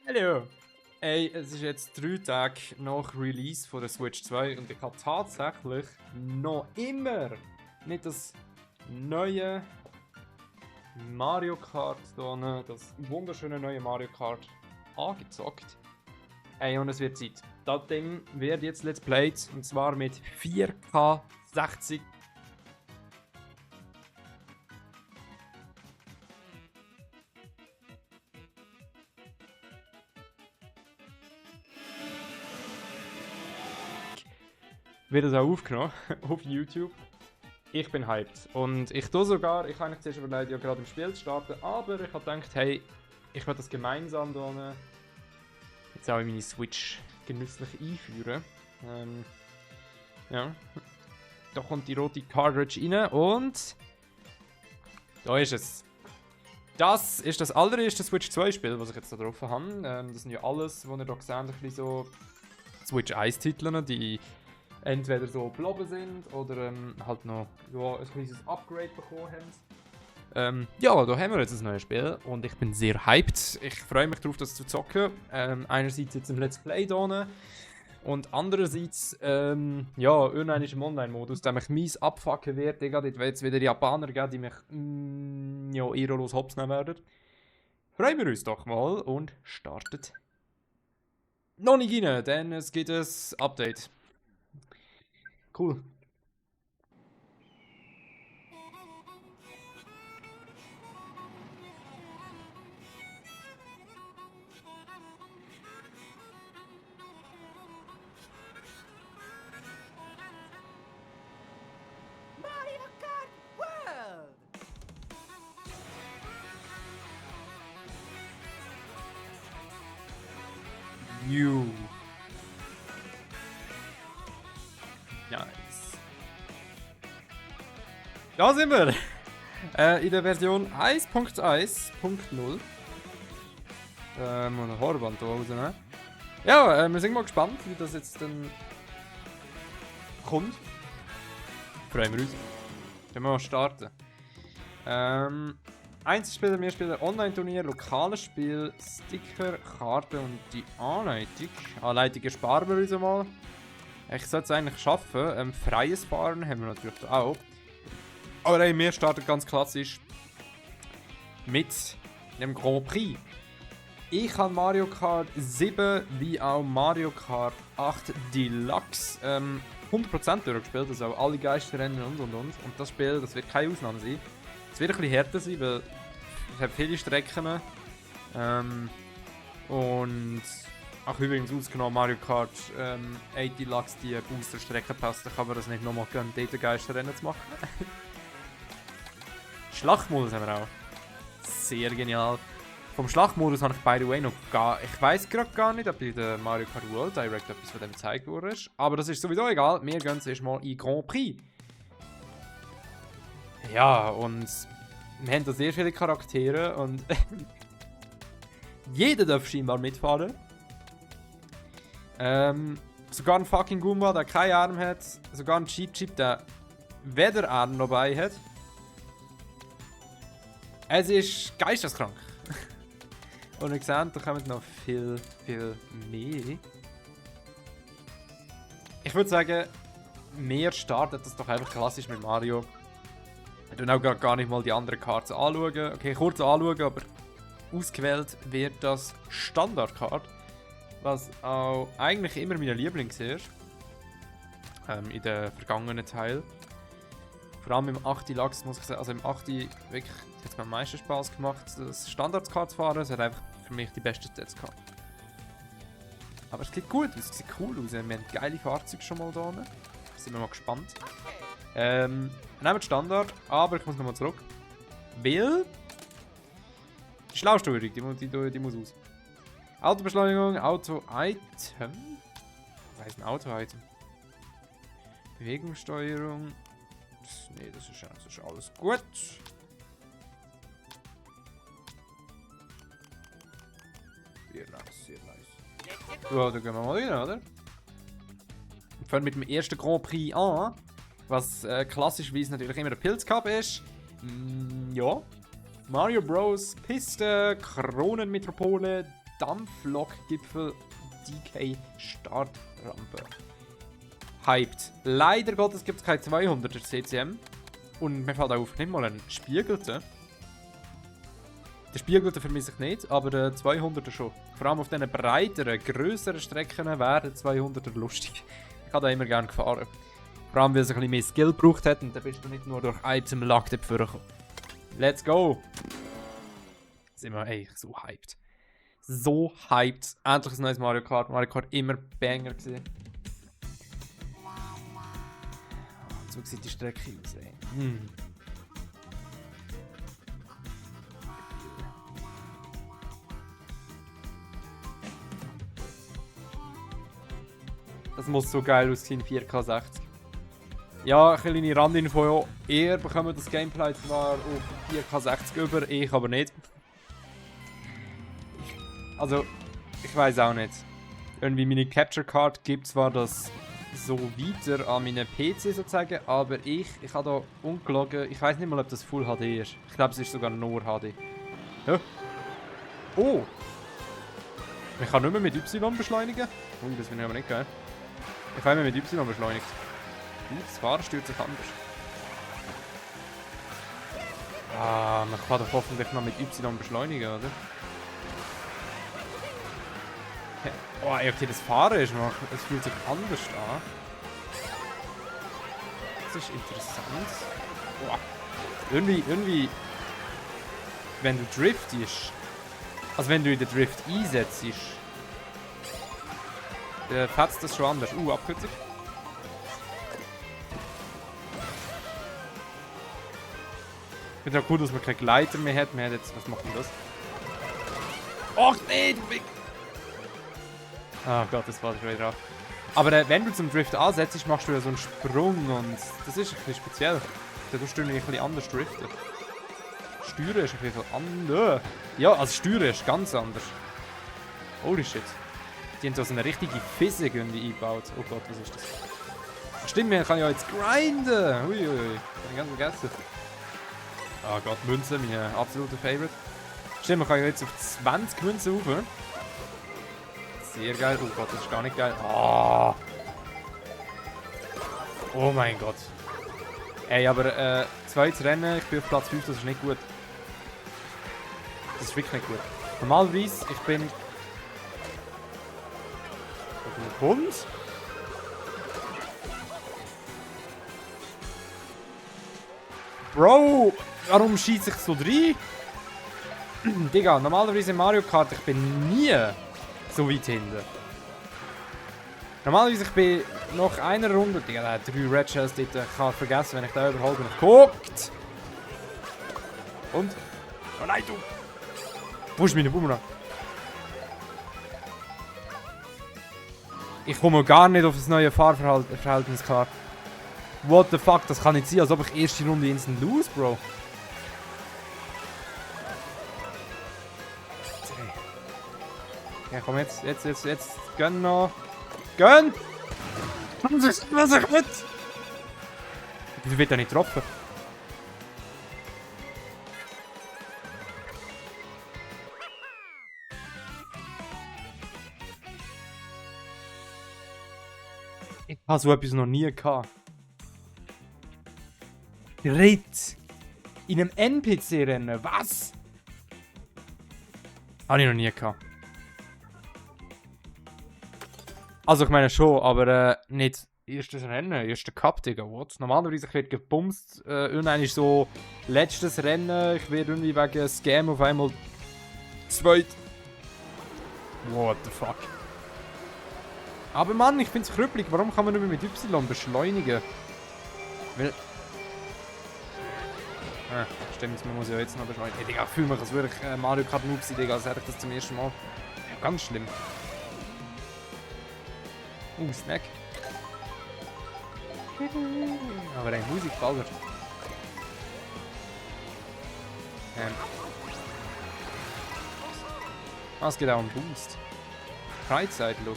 Hallo! Ey, es ist jetzt 3 Tage nach Release von der Switch 2 und ich habe tatsächlich noch immer nicht das neue Mario Kart hier, das wunderschöne neue Mario Kart angezockt. Ey, und es wird Zeit. Das Ding wird jetzt Let's Played und zwar mit 4K 60. Wird das auch aufgenommen auf YouTube. Ich bin hyped. Und ich tue sogar, ich habe eigentlich zuerst überlegt, ja gerade im Spiel zu starten, aber ich habe gedacht, hey, ich werde das gemeinsam hier jetzt auch in meine Switch genüsslich einführen. Ja. Da kommt die rote Cartridge rein und da ist es. Das ist das allererste Switch 2 Spiel, was ich jetzt da drauf habe. Das sind ja alles, was ihr hier seht, ein bisschen so Switch 1 Titel, die entweder so geblieben sind oder halt noch ja, ein kleines Upgrade bekommen haben. Ja, da haben wir jetzt ein neues Spiel und ich bin sehr hyped. Ich freue mich darauf, das zu zocken. Einerseits jetzt im Let's Play hier und andererseits ja, irgendwann ist im Online-Modus, der mich mies abfucken wird. Dort wird es wieder Japaner geben, die mich ja, ehrenlos hops nehmen werden. Freuen wir uns doch mal und startet. Noch nicht rein, denn es gibt ein Update. Cool. Mario Kart World! You. Nice. Da sind wir! In der Version 1.1.0. Mal ein Horband hier rausnehmen. Ja, wir sind mal gespannt, wie das jetzt dann kommt. Freuen wir uns. Können wir mal starten. Einzelspieler, Mehrspieler, Online-Turnier, lokales Spiel, Sticker, Karten und die Anleitung. Anleitung sparen wir uns mal. Ich sollte es eigentlich schaffen. Freies Fahren haben wir natürlich auch. Aber ey, wir starten ganz klassisch mit dem Grand Prix. Ich habe Mario Kart 7 wie auch Mario Kart 8 Deluxe 100% durchgespielt, also auch alle Geisterrennen und. Und das Spiel, das wird keine Ausnahme sein. Es wird ein bisschen härter sein, weil es hat viele Strecken. Und auch übrigens ausgenommen Mario Kart 8 Deluxe, die Booster-Strecke passt, dann kann man das nicht nochmal gönnen, dort Geisterrennen zu machen. Schlachtmodus haben wir auch. Sehr genial. Vom Schlachtmodus habe ich by the way noch gar... Ich weiß gerade gar nicht, ob in der Mario Kart World Direct etwas von dem gezeigt wurde. Aber das ist sowieso egal. Wir gehen zuerst mal in Grand Prix. Ja, und wir haben da sehr viele Charaktere und jeder darf scheinbar mitfahren. Sogar ein fucking Goomba, der keinen Arm hat. Sogar ein Cheap Chip, der weder Arm noch Bein hat. Es ist geisteskrank. Und ihr seht, da kommen noch viel, viel mehr. Ich würde sagen, wir starten das doch einfach klassisch mit Mario. Wir tun auch gar nicht mal die anderen Karten anschauen. Okay, kurz anschauen, aber ausgewählt wird das Standard-Card. Was auch eigentlich immer mein Liebling ist. In den vergangenen Teil. Vor allem im 8. Lachs muss ich sagen, also im 8. wirklich hat es mir am meisten Spaß gemacht, das Standard-Card zu fahren. Es hat einfach für mich die beste Stats gehabt. Aber es sieht gut aus, es sieht cool aus. Wir haben geile Fahrzeuge schon mal da. Sind wir mal gespannt. Nehmen wir Standard, aber ich muss nochmal zurück. Weil die Schlausteuerung, die muss aus. Autobeschleunigung, Auto-Item. Was heißt ein Auto-Item? Bewegungssteuerung. Nee, das ist alles gut. Sehr nice, sehr nice. Ja, da gehen wir mal rein, oder? Wir fangen mit dem ersten Grand Prix an. Was klassischerweise natürlich immer der Pilzcup ist. Ja. Mario Bros. Piste, Kronenmetropole, Dampflokgipfel DK Startrampe. Hyped. Leider Gottes gibt es keine 200er CCM. Und mir fällt auf, nicht mal einen Spiegelten. Der Spiegelten vermisse ich nicht, aber der 200er schon. Vor allem auf diesen breiteren, grösseren Strecken wären 200er lustig. Ich habe da immer gerne gefahren. Vor allem, weil es ein bisschen mehr Skill gebraucht hat und dann bist du nicht nur durch Item Luck dafür gekommen. Let's go! Sind wir echt so hyped. So hyped. Endlich ein neues Mario Kart. Mario Kart immer Banger gewesen. So sieht die Strecke aus, ey. Das muss so geil aussehen, 4K60. Ja, eine kleine Randinfo. Ihr bekommt das Gameplay zwar auf 4K60 über, ich aber nicht. Also, ich weiß auch nicht. Irgendwie meine Capture Card gibt zwar das so weiter an meinen PC sozusagen, aber ich habe da ungelogen, ich weiß nicht mal, ob das Full HD ist. Ich glaube, es ist sogar nur HD. Ja. Oh! Ich kann nicht mehr mit Y beschleunigen. Oh, das finde ich aber nicht geil. Ich habe immer mit Y beschleunigt. Das Fahren stört sich anders. Ah, man kann doch hoffentlich noch mit Y beschleunigen, oder? Oh, okay, das Fahren ist noch. Es fühlt sich anders an. Das ist interessant. Oh. Irgendwie. Wenn du driftest. Also wenn du in den Drift einsetzt, fetzt das schon anders. Abkürzung. Ich finde auch cool, dass man keine Gleiter mehr hat. Man hat jetzt, was macht denn das? Och nee, du Wick! Oh Gott, das war schon wieder drauf. Aber wenn du zum Drift ansetzt, machst du ja so einen Sprung und das ist ein bisschen speziell. Da tust du ein bisschen anders driften. Steuern ist ein bisschen anders. Ja, also Steuern ist ganz anders. Holy shit. Die haben da so eine richtige Physik irgendwie eingebaut. Oh Gott, was ist das? Ach, stimmt, man kann ja jetzt grinden. Uiuiui, hab ich ganz vergessen. Oh Gott, Münzen, meine absolute Favorite. Stimmt, man kann ja jetzt auf 20 Münzen rauf. Sehr geil. Oh Gott, das ist gar nicht geil. Oh, oh mein Gott. Ey, aber zweites Rennen, ich bin auf Platz 5, das ist nicht gut. Das ist wirklich nicht gut. Normalerweise, ich bin... Hund? Bro, warum schießt ich so rein? Digga, normalerweise in Mario Kart, ich bin nie so weit hinten. Normalerweise ich bin noch einer Runde. Digga, der hat 3 Red Shells dort. Ich kann vergessen, wenn ich da überhole, bin ich geguckt. Und? Oh nein, du! Wo ist meine Boomerang? Ich komme gar nicht auf das neue Fahrverhältnis klar. What the fuck, das kann nicht sein, als ob ich erste Runde instant lose, Bro. Ja, komm jetzt, gönn noch. Gönn! Was ich mit? Wieso wird er nicht getroffen? Ich habe so etwas noch nie gehabt. Ritt! In einem NPC-Rennen, was? Habe ich noch nie gehabt. Also ich meine schon, aber nicht erstes Rennen, erster Cup, Digga, what? Normalerweise ich werde gebumst, irgendwann ist so letztes Rennen, ich werde irgendwie wegen Scam auf einmal zweit. What the fuck? Aber Mann, ich find's krüppelig, warum kann man nicht mehr mit Y beschleunigen? Weil... stimmt, man muss ja jetzt noch beschleunigen. Hey, Digga, ich fühle mich, als würde ich Mario Kart Noob sein, Digga, als hätte ich das zum ersten Mal. Ja, ganz schlimm. Snack. Aber eine Musik ballert. Es geht auch um Boost. Freizeit-Look.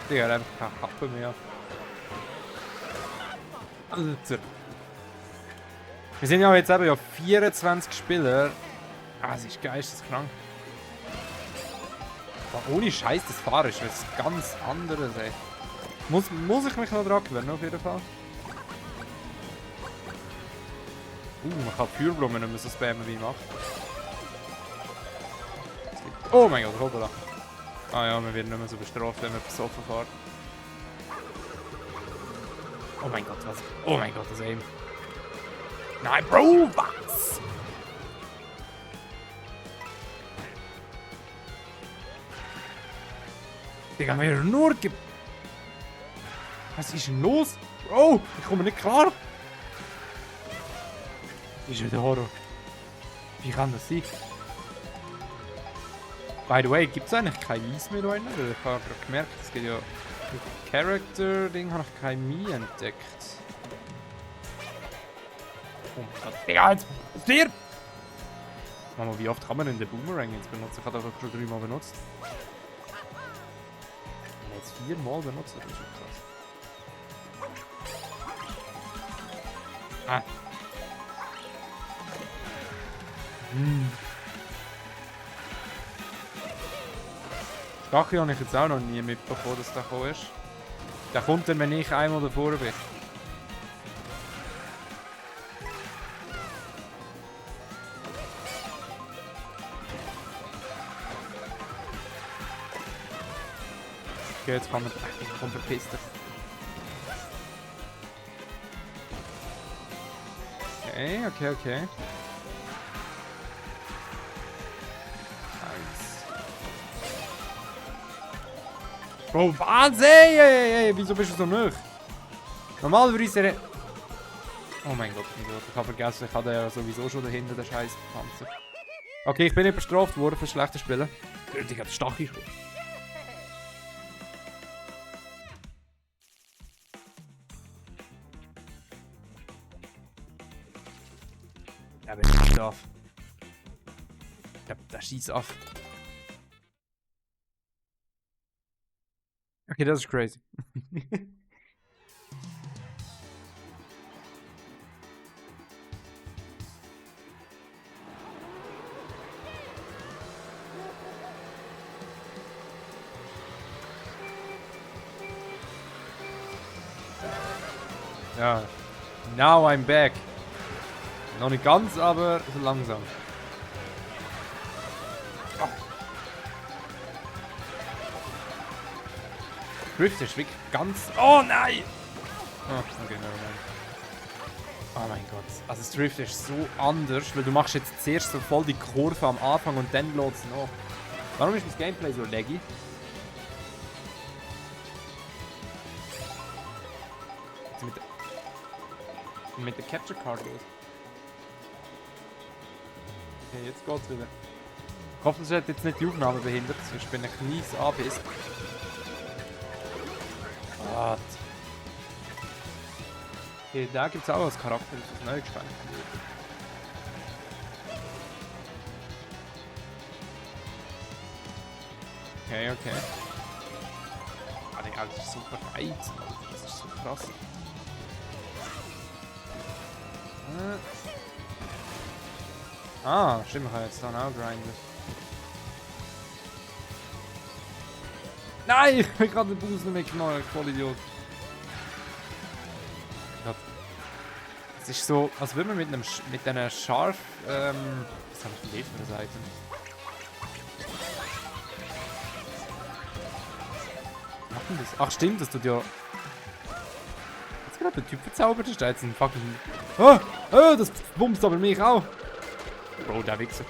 Digga, hat einfach keine Kappe mehr. Alter. Wir sind ja jetzt eben 24 Spieler. Ah, es ist geisteskrank. Aber ohne Scheiß, das Fahren ist was ganz anderes, ey. Muss ich mich noch dran gewöhnen, auf jeden Fall. Man kann die Feuerblumen nicht mehr so spammen, wie ich mache. Oh mein Gott, hoppala. Ah ja, man wird nicht mehr so bestraft, wenn man besoffen fährt. Oh mein Gott, was? Oh mein Gott, das Aim. Nein, Bro, was? Digga, wir nur Was ist denn los? Bro, ich komme nicht klar. Das ist wieder Horror. Wie kann das sein? By the way, gibt es eigentlich kein Mies mehr da drin? Weil ich habe gerade gemerkt, es gibt ja mit Character-Ding habe ich kein Mii entdeckt. Oh mein Gott, Digga, jetzt stirb! Mama, wie oft kann man denn den Boomerang jetzt benutzen? Ich habe das schon 3-mal benutzt. Ich habe jetzt 4-mal benutzt, das ist schon krass. Ah. Stachel habe ich jetzt auch noch nie mitbekommen, dass der gekommen ist. Der kommt dann, wenn ich einmal davor bin. Okay, jetzt kann man... Komm, verpiss dich. Okay. Bro, Wahnsinn! Ey, wieso bist du so nöch? Normalerweise... Oh mein Gott, ich habe vergessen, ich hatte ja sowieso schon dahinter den scheiß Panzer. Okay, ich bin nicht bestraft worden für schlechtes Spielen. Ich habe Stachel schon. Ja, aber ich darf. Der schießt auf. Okay, das ist crazy. Ja. Now I'm back. Noch nicht ganz, aber so langsam. Oh. Drift ist wirklich ganz... Oh nein! Oh, okay, nevermind. Oh mein Gott. Also das Drift ist so anders, weil du machst jetzt zuerst so voll die Kurve am Anfang und dann lädt es noch. Warum ist das Gameplay so laggy? Mit der Capture Card los. Okay, jetzt geht's wieder. Ich hoffe, das hat jetzt nicht die Aufnahme behindert, sonst bin ich mies anbiss. What? Okay, da gibt es auch als Charakter, das ist neu gespannt. Okay. Ah, Digga, das ist super weit. Das ist so krass. Ah, stimmt, ich kann jetzt dann auch grinden. Nein, ich habe gerade den Boost nicht mehr gemacht, Vollidiot. Es ist so, als würde man mit einer Scharf, was habe ich denn für eine Seite? Was macht denn das? Ach stimmt, das tut ja... Jetzt gerade der Typ verzaubert, ist da jetzt ein fucking... Oh, das bumst aber mich auch. Bro, der Wichser.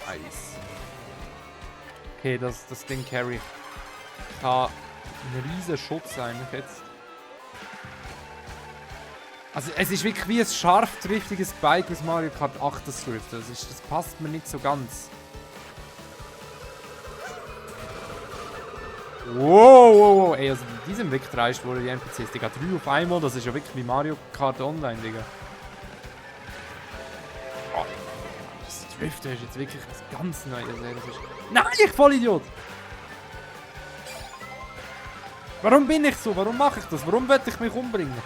Nice. Okay, das Ding Carry kann ein riesen Schutz sein jetzt. Also es ist wirklich wie ein scharf driftiges Bike aus Mario Kart 8 das Drift. Das passt mir nicht so ganz. Wow. Ey, also in diesem Weg dreist wurde die NPCs, Digga, 3 auf einmal, das ist ja wirklich wie Mario Kart Online, Digga. Oh, das Driften ist jetzt wirklich was ganz Neues. Nein, ich Vollidiot! Warum bin ich so? Warum mache ich das? Warum will ich mich umbringen?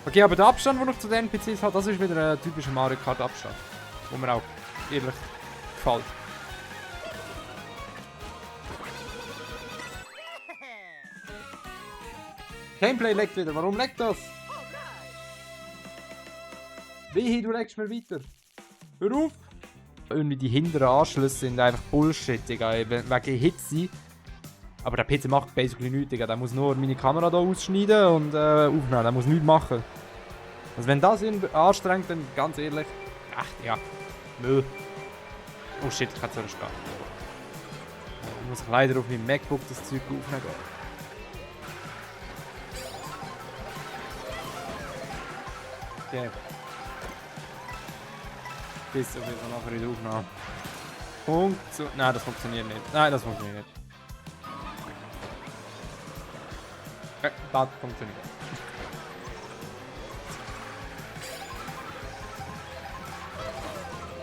Okay, aber der Abstand, den ich zu den NPCs habe, das ist wieder ein typischer Mario Kart Abstand. Wo mir auch ehrlich gefällt. Gameplay leckt wieder. Warum leckt das? Wehe, du leckst mir weiter. Hör auf! Irgendwie die hinteren Anschlüsse sind einfach Bullshit, Digga. Wegen Hitze. Aber der PC macht basically nichts, Digga. Der muss nur meine Kamera hier ausschneiden und aufnehmen. Der muss nichts machen. Also wenn das ihn anstrengt, dann ganz ehrlich. Ach, ja. Müll. Oh shit, ich kann es nicht gehen. Ich muss leider auf meinem MacBook das Zeug aufnehmen. Okay. Bis auf jeden Fall nachher wieder aufnehmen. Punkt. So. Nein, das funktioniert nicht. Nein, das funktioniert nicht. Das funktioniert.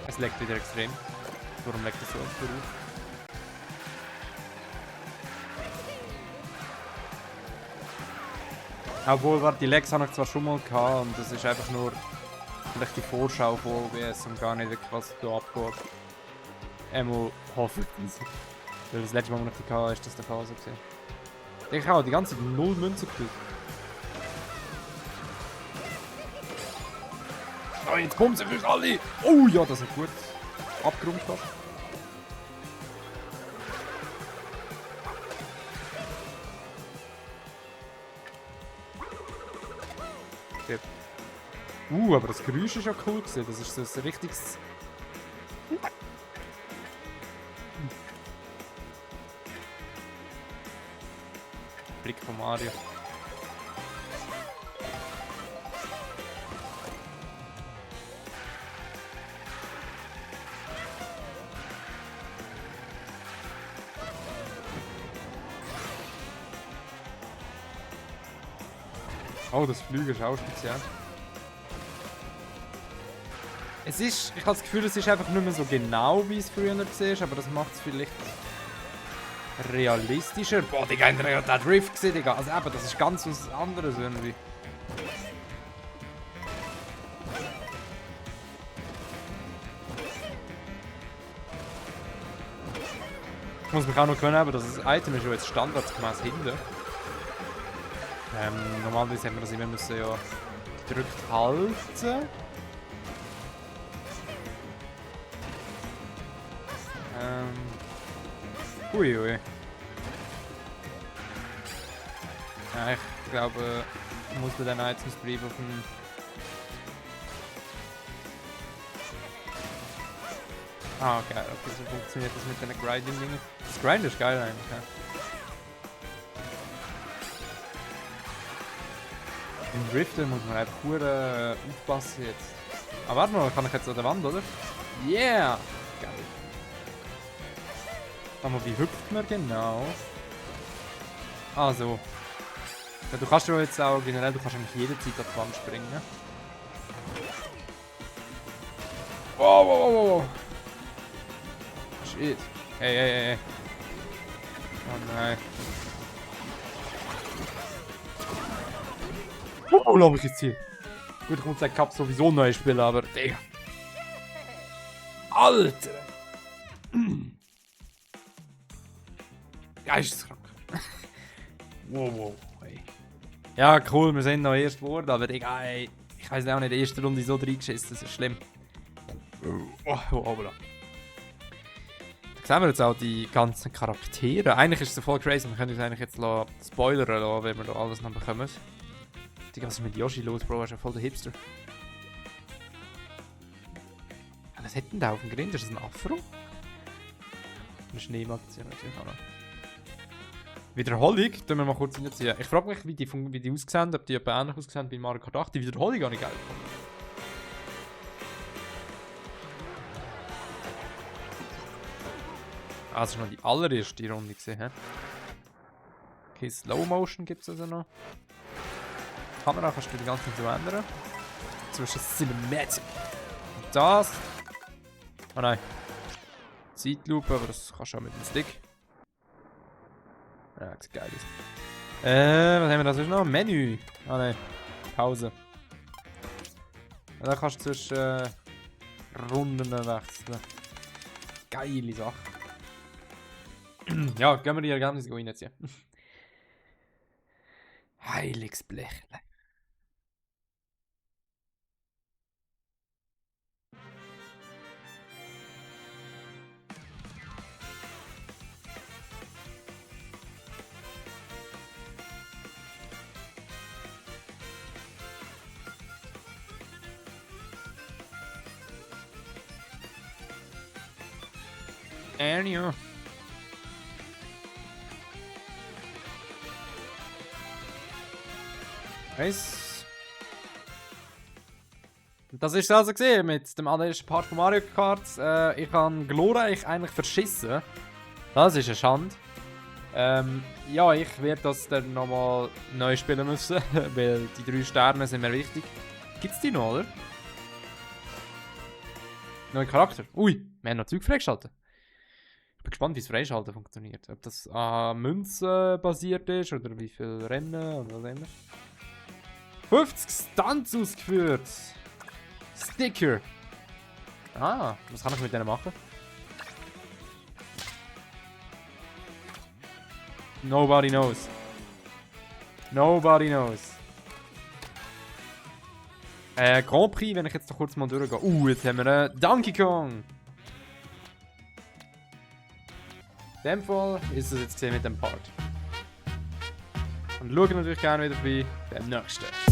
Es leckt wieder extrem. Warum leckt es so oft auf? Obwohl, warte, die Lags habe ich zwar schon mal gehabt und das ist einfach nur vielleicht die Vorschau von OBS und gar nicht wirklich, was da abgeht. Hoffentlich. Weil das letzte Mal, als ich die hatte, ist das der Fall so gesehen. Ich habe die ganze Zeit 0 Münzen gekriegt. Oh, jetzt kommen sie für alle! Oh ja, das ist gut. Abgerundet fast. Okay. Aber das Geräusch ist ja cool gewesen. Das ist so ein richtiges... Blick von Mario. Oh, das Flügel ist auch speziell. Es ist, ich habe das Gefühl, es ist einfach nicht mehr so genau, wie es früher war, aber das macht es vielleicht realistischer. Boah, Digga, der Drift gesehen, Digga. Also eben, das ist ganz was anderes irgendwie. Ich muss mich auch noch gewöhnen, aber das Item ist ja jetzt standardgemäß hinten. Normalerweise hätten wir das immer müssen ja gedrückt halten. Uiui. Ja, ich glaube, ich muss mir den Itemsbrief auf dem... Ah, geil, okay, so funktioniert das mit den Grinding-Dingen. Das Grind ist geil eigentlich, ja. Im Driften muss man einfach pur aufpassen jetzt. Aber warte mal, kann ich jetzt an der Wand, oder? Yeah! Geil. Aber wie hüpft man genau? Ah, so. Ja, du kannst ja jetzt auch generell, du kannst eigentlich jederzeit an die Wand springen. Ne? Wow, wow, wow, wow. Shit. Hey, hey, hey. Oh nein. Oh, glaube ich jetzt hier. Gut, ich muss den Cup sowieso neu spielen, aber Digga. Alter! Geisteskrank. Wow, wow, hey. Ja, cool, wir sind noch erst geworden, aber Digga, ey, ich weiß auch nicht, die erste Runde so reingeschissen, das ist schlimm. Da sehen wir jetzt auch die ganzen Charaktere. Eigentlich ist es voll crazy, wir können uns eigentlich jetzt spoilern lassen, wenn wir da alles noch bekommen. Digga, was ist mit Yoshi los, Bro? Er ist ja voll der Hipster. Was hat denn da auf dem Grind? Ist das ein Afro? Eine Schneemaktion natürlich auch noch. Wiederholung, tun wir mal kurz reinziehen. Ich frage mich, wie die aussehen, ob die etwa ähnlich aussehen wie Mario Kart 8. Die Wiederholung habe ich geil gefunden. Ah, das ist noch die allererste Runde gesehen, hä? Okay, Slow Motion gibt es also noch. Die Kamera kannst du die ganze Zeit so ändern. Zwischen Cinematic. Und das. Oh nein. Zeitlupe, aber das kannst du auch mit dem Stick. Ja, das ist geil. Was haben wir da sonst noch? Menü. Ah nein. Pause. Und dann kannst du zwischen Runden wechseln. Geile Sache. Ja, gehen wir die Ergebnisse reinziehen. Heiliges Blechle. Ja. Weiss. Das ist also gesehen mit dem allerersten Part von Mario Kart. Ich habe glorreich eigentlich verschissen. Das ist eine Schande. Ja, ich werde das dann nochmal neu spielen müssen, weil die 3 Sterne sind mir wichtig. Gibt's die noch, oder? Neuer Charakter. Ui, wir haben noch Zeug freigeschaltet. Ich bin gespannt, wie das Freischalten funktioniert. Ob das an Münzen basiert ist oder wie viele Rennen oder was immer. 50 Stunts ausgeführt. Sticker. Ah, was kann ich mit denen machen? Nobody knows. Nobody knows. Grand Prix, wenn ich jetzt noch kurz mal durchgehe. Jetzt haben wir Donkey Kong. In dem Fall ist es jetzt gesehen mit dem Part. Und schauen natürlich gerne wieder bei dem nächsten.